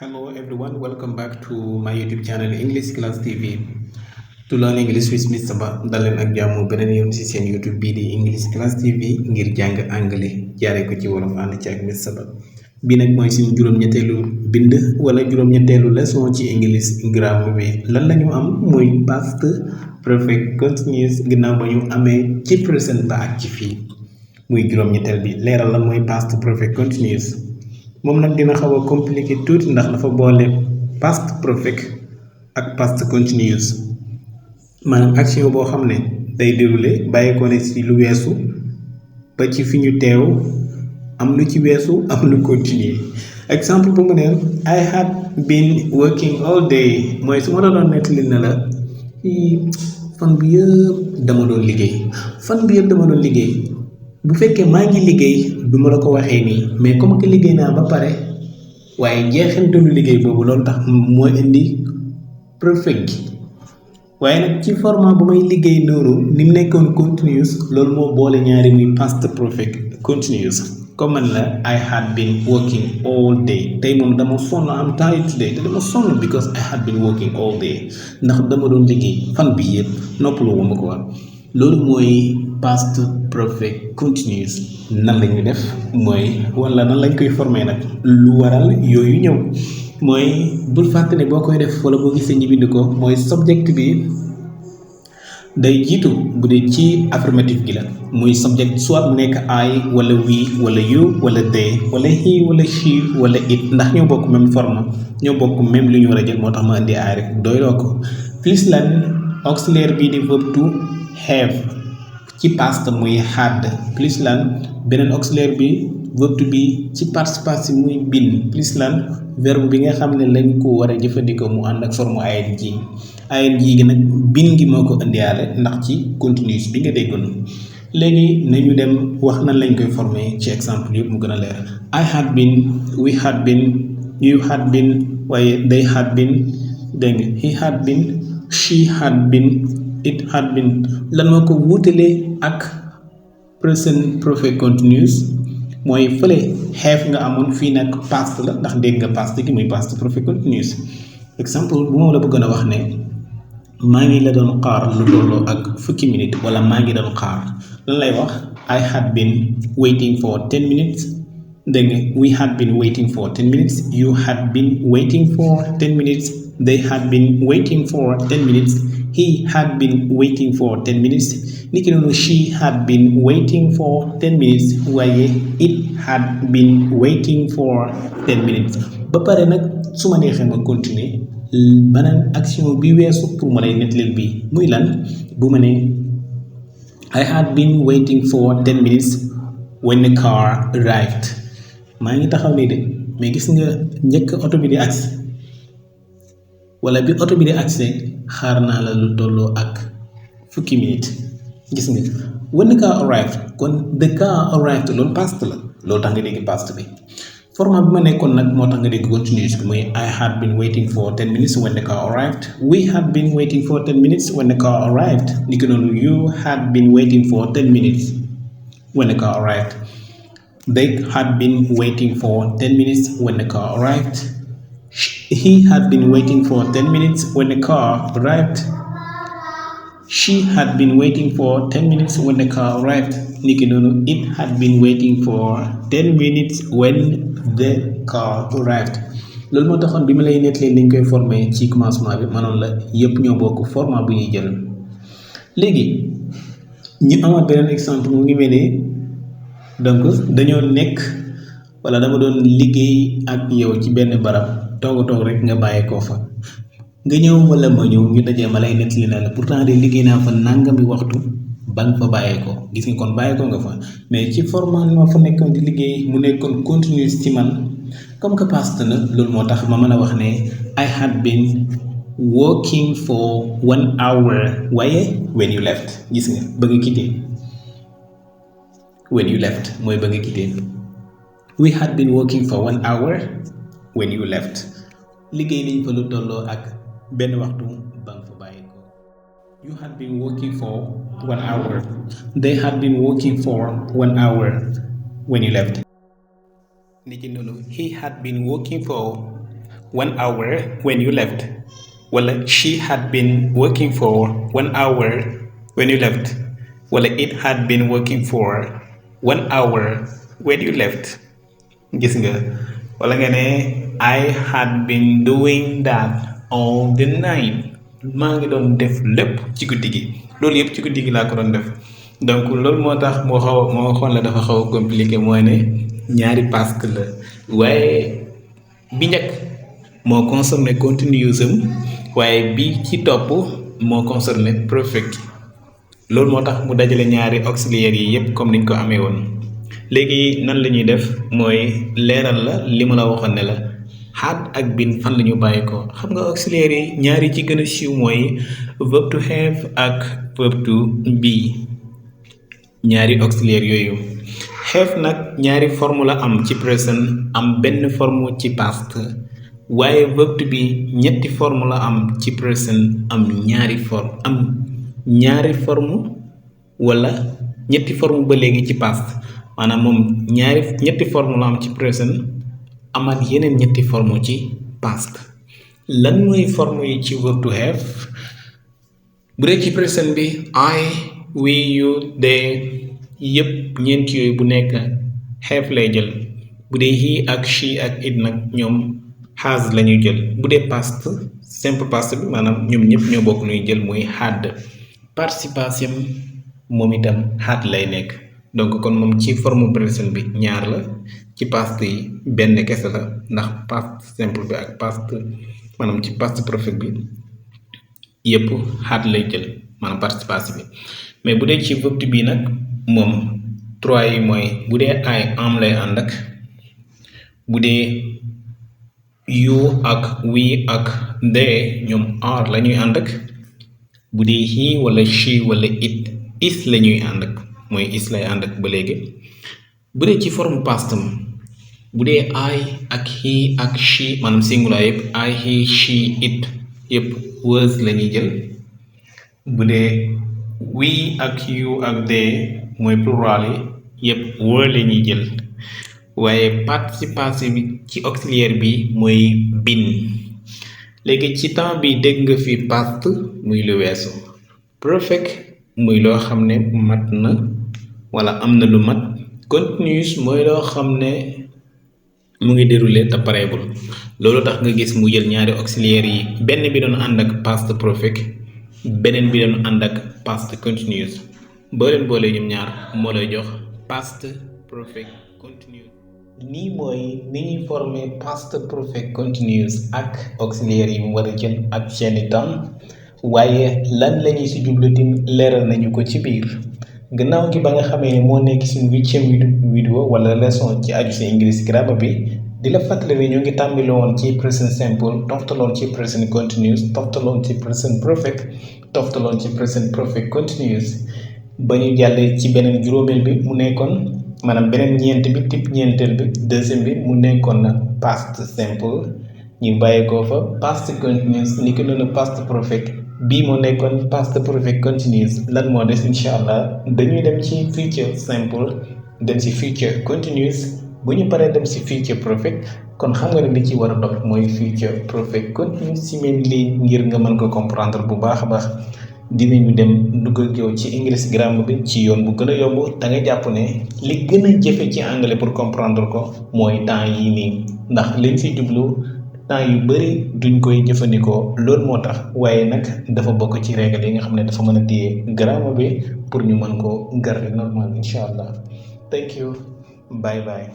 Hello everyone, welcome back to my YouTube channel English Class TV. To learn English with Mr. Ba daleen ak jàmm beneen yoon ci seen YouTube bii di English Class TV ngir jàng anglais jaaree ko ci wolof ànd ci ak Mr. Ba bi nag mooy suñu juróom-ñetteelu bind wala juróom-ñetteelu leçon ci English grammar bi lan la ñu am mooy past perfect continuous ginnaaw ba ñu amee ci present ba ak ci fii muy juróom-ñetteel bi leeral lan mooy past perfect continuous. moom nag dina xaw a compliqué tuuti ndax dafa boole past perfect ak past continuous maanaam action boo xam ne day déroulé bàyyi ko ne ci lu weesu ba ci fi ñu teew am lu ci weesu am lu continuer exemple bu mu ne I had been working all day mooy su ma la doon nettali ne la fan bi yëpp dama doon liggéey bu fekkee maa ngi liggéey duma la ko waxee nii mais comme que liggéey naa ba pare waaye jeexantalu liggéey boobu loolu tax moo indi perfect gi waaye nag ci format bu may liggéey noonu ni mu nekkoon continuous loolu moo boole ñaari muy past perfect continuous comme man la I had been working all day tey moom dama sonn am tired today te dama sonn because I had been working all day ndax dama doon liggéey fan bi yëpp noppalu ma ko war loolu mooy past perfect continuous nan la ñuy def mooy wala nan lañ koy former nag lu waral yooyu ñëw mooy bul fàtte ne boo koy def wala boo gisee ñi bind ko mooy subject bi day jiitu bu dee ci affirmative gi la muy subject soit mu nekk I wala we wala you wala they wala he wala she wala it ndax ñoo bokk même forme ñoo bokk même lu ñu war a jël moo tax ma indi I rek doyloo ko plus lan auxiliaire bii di verb to have ci past muy had plus lan beneen auxiliaire bi verbe to be ci participe passé muy been plus lan verbe bi nga xam ne lañ ko war a jëfandikoo mu ànd ak forme ing gi nag been gi moo ko indiwaale ndax ci continuous bi nga déggoon léegi nañu dem wax nan lañ koy former ci exemple yëpp mu gën a leer I had been we had been you had been waaye they had been dégg nga he had been she had been it had been lan moo ko wuutalee ak present perfect continuous mooy fële have nga amoon fii nag past la ndax dégg nga past gi muy past perfect continuous exemple bu moom la bëggoon a wax ne maa ngi la doon xaar lu tolloo ak fukki minute wala maa ngi doon xaar lan lay wax I had been waiting for 10 minutes dégg nga we had been waiting for 10 minutes you had been waiting for 10 minutes they had been waiting for 10 minutes he had been waiting for 10 minutes niki noonu she had been waiting for 10 minutes waaye it had been waiting for 10 minutes ba pare nag su ma neexee ma continuer beneen action bi weesu pour ma lay nettali bi muy lan bu ma ne I had been waiting for 10 minutes when the car arrived maa ngi taxaw nii de mais gis nga njëkk oto bi di agsi wala bi oto bi di agsi xaar naa la lu tolloo ak fukki minute gis nga when the car arrived kon the car arrived loolu past la loolu tax nga dégg past bi format bi ma nekkoon nag moo tax nga dégg continuous bi muy I had been waiting for 10 minutes when the car arrived we had been waiting for 10 minutes when the car arrived niki noonu you had been waiting for 10 minutes when the car arrived they had been waiting for 10 minutes when the car arrived he had been waiting for 10 minutes when the car arrived she had been waiting for 10 minutes when the car arrived niki noonu it had been waiting for 10 minutes when the car arrived loolu moo taxoon bi ma lay nettalee ni ñu koy former ci commencement bi manoon la yëpp ñoo bokk format bu ñuy jël léegi ñu amaat beneen exemple mu ngi mel ni donc dañoo nekk wala dama doon liggéey ak yow ci benn barab toog rek nga bàyyi koo fa nga ñëw wala ma ñëw ñu dajee ma lay nettali na la pourtant de liggéey naa fa nangami waxtu ba nga fa bàyyeekoo gis nga kon bàyyeekoo nga fa mais ci format ma fa nekkoon di liggéey mu nekkoon continuous ci man comme que past na loolu moo tax ma mën a wax ne I had been working for 1 hour waaye when you left gis nga ba nga quitté when you left mooy ba nga quitté we had been working for 1 hour when you left liggéey nañ fa lu tolloo ak benn waxtu ba nga fa bàyyeekoo you had been working for 1 hour they had been working for 1 hour when you left niki noonu he had been working for 1 hour when you left wala she had been working for 1 hour when you left wala it had been working for 1 hour when you left gis nga wala nga ne I had been doing that all the night maa ngi doon def lépp ci guddi gi loolu yëpp ci guddi gi laa ko doon def donc loolu moo tax moo xool la dafa xaw a compliqué mooy ne ñaari past la waaye bi njëkk moo concerné continuous am waaye bi ci topp moo concerné perfect loolu moo tax mu dajale ñaari auxiliaires yi yépp comme niñ ko amee woon léegi nan la ñuy def mooy leeral la li ma la waxoon ne la had ak been fan la ñu bàyyi ko xam nga auxiliaires yi ñaari ci gën a siiw mooy verb to have ak verb to be ñaari auxiliaires yooyu have nag ñaari forme la am ci present am benn forme ci past waaye verb to be ñetti forme la am ci present am ñaari forme wala ñetti forme ba léegi ci past maanaam moom ñetti forme la am ci present amaat yeneen ñetti forme ci past lan mooy forme yi ci verb to have bu dee ci present bi I we you they yëpp ñeent yooyu bu nekk have lay jël bu dee he ak she ak it nag ñoom has la ñuy jël bu dee past simple past bi maanaam ñoom ñëpp ñoo bokk nuy jël muy had participation moom itam had lay nekk donc kon moom ci forme présent bi ñaar la ci past yi benn kese la ndax past simple bi ak past maanaam ci past perfect bi yëpp had lay jël maanaam participation bi mais bu dee ci verb to be nag moom trois yi mooy bu dee I am lay ànd ak bu dee you ak we ak they ñoom are la ñuy ànd ak bu dee he wala she wala it is la ñuy ànd ak mooy is lay ànd ak ba léegi bu dee ci forme pastam bu dee I ak he ak she maanaam singular yëpp I he she it yëpp was la ñuy jël bu dee we ak you ak they mooy plural yi yëpp were la ñuy jël waaye participation bi ci auxiliaire bi mooy been léegi ci temps bi dégg nga fi past muy lu weesu perfect muy loo xam ne mat na wala am na lu mat continuous mooy loo xam ne mu ngi déroulé te pareegul loolu tax nga gis mu jël ñaari auxiliaires yi benn bi doon ànd ak past perfect beneen bi doon ànd ak past continuous boo leen boolee ñoom ñaar moo lay jox past perfect continuous nii mooy ni ñuy former past perfect continuous ak auxiliaires yi mu war a jël ak seeni temps waaye lan la ñuy si jublu tim leeral nañu ko ci biir gannaaw gi ba nga xamee ne moo nekk suñu 8e vidéo wala leçon ci aju si English grammar bi di la fàttali ne ñoo ngi tàmbali woon ci present simple toftaloon ci present continuous toftaloon ci present perfect toftaloon ci present perfect continuous ba ñu jàllee ci beneen juróomeel bi mu nekkoon maanaam beneen ñeent bi type ñeenteel bi deuxième bi mu nekkoon na past simple ñu bàyyi ko fa past continuous ni ko noonu past perfect bii moo nekkoon past perfect continuous lan moo des incha allah dañuy dem ci future simple dem ci future continuous bu ñu paree dem ci future perfect kon xam nga ne li ci war a topp mooy future perfect continuous si même lii ngir nga mën ko comprendre bu baax a baax dinañu dem duggal yow ci English grammar bi ci yoon bu gën a yomb da nga jàpp ne li gën a jafe ci anglais pour comprendre ko mooy temps yii nii ndax liñ fi jublu temps yu bari duñ koy jëfandikoo loolu moo tax waaye nag dafa bokk ci règle yi nga xam ne dafa mën a téye grammar bi pour ñu mën ko garder normal incha allah thank you bye bye